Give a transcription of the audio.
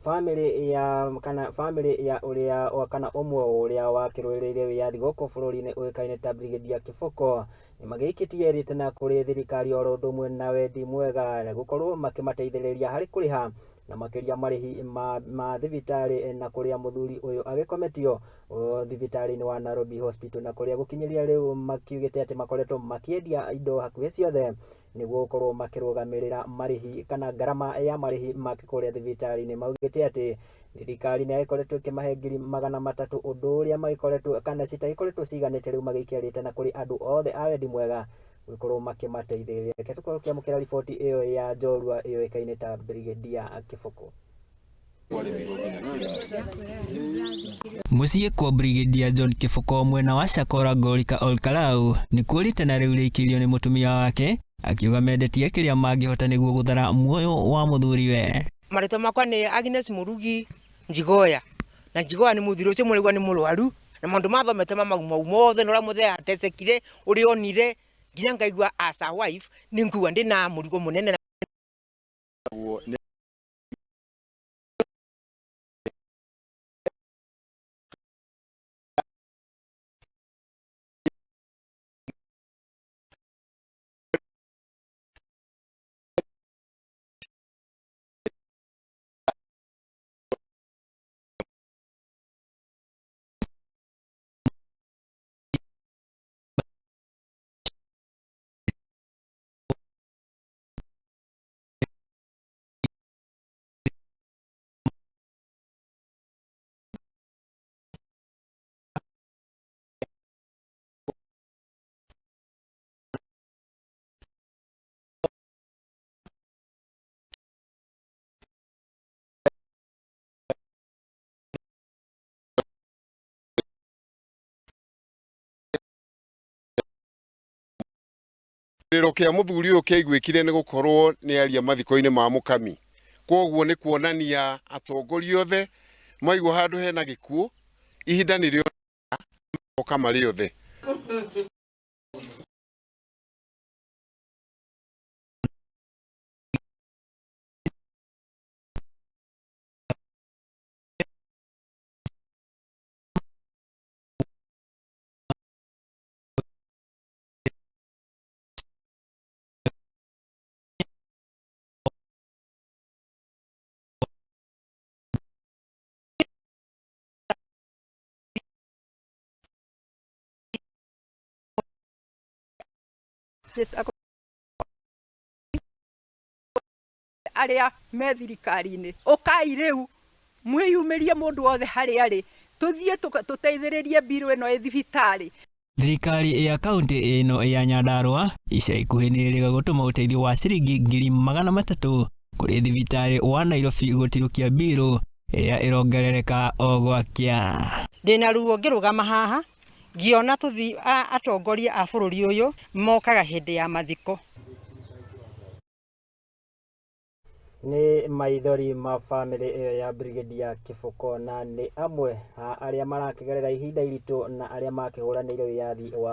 Bamĩrĩ ya kana bamĩrĩ ya ũrĩa kana ũmwe ũrĩa wakĩrũĩrĩire wĩyathi gũkũ bũrũri-inĩ ũĩkaine ta Brigadier Kiboko nĩmagĩikĩtie rĩtana kũrĩ thirikari oro ũndũ ũmwe na wendi mwega gũkorwo makĩmateithĩrĩria harĩ kũrĩha na makĩria marĩhi ma thibitarĩ na kũrĩa mũthuri ũyũ agĩkometio thibitarĩ-inĩ wa Nairobi Hospital na kũrĩa gũkinyĩria rĩu makiugĩte atĩ makoretwo makĩendia indo hakuhĩ ciothe nĩguo gũkorwo makĩrũgamĩrĩra marĩhi kana ngarama ya marĩhi make kũrĩa thibitarĩ-inĩ. Maugĩte atĩ thirikari nĩ ĩkoretwo ĩkĩmahe 300,000 ũndũ ũrĩa magĩkoretwo kana citagĩkoretwo ciganĩte rĩu magĩikia rĩtana kũrĩ andũ othe a wendi mwega gũkorwo makĩmateithĩrĩria. Reke tũkorwo tũkĩamũkĩra riboti ĩyo ya njorua ĩyoĩkaine ta Brigadier Kiboko. Mũciĩ kwa Brigadier John Kiboko mwena wa Shakora Ngorika Olkalau nĩkuo rĩtana rĩu rĩikĩirio nĩ mũtumia wake akiuga mendetie kĩrĩa mangĩhota nĩguo gũthara muoyo wa mũthuriwe. Marĩtwa makwa nĩ Agnes Murugi Njigoya na Njigoya nĩ mũthuri ũcio mũraigua nĩ mũrwaru na maũndũ mathomete ma mau mau mothe na ũrĩa mũthee atecekire ũrĩa onire nginya ngaigua as a wife nĩ nguigua ndĩna mũrigo mũnene. Kĩrĩro kĩa mũthuri ũyũ kĩaiguĩkire nĩ gũkorwo nĩ aria mathiko-inĩ ma mũkami. Kwoguo nĩ kuonania atongoria othe maigua handũ hena gĩkuũ ihinda nĩrĩo moka marĩ othe. Arĩa me thirikari-inĩ ũkai rĩu mwĩyumĩrie mũndũ wothe harĩa arĩ tũthiĩ tũteithĩrĩrie mbirũ ĩno ĩ thibitarĩ. Thirikari ya kaunti ĩno ya Nyandarua ica ikuhĩ nĩ ĩrĩga gũtũma ũteithio wa ciringi 300,000 kũrĩ thibitarĩ wa Nairobi gũtirũkia mbirũ ĩrĩa ĩrongerereka o gwakĩa. Ndĩna ruo ngĩrũgama haha ngĩona tũthi atongoria a bũrũri ũyũ mokaga hĩndĩ ya mathiko. Nĩ maithori ma bamĩrĩ ĩyo ya Brigadier Kiboko na nĩ amwe a arĩa marakĩgerera ihinda iritũ na arĩa makĩhũranĩire wĩyathi wa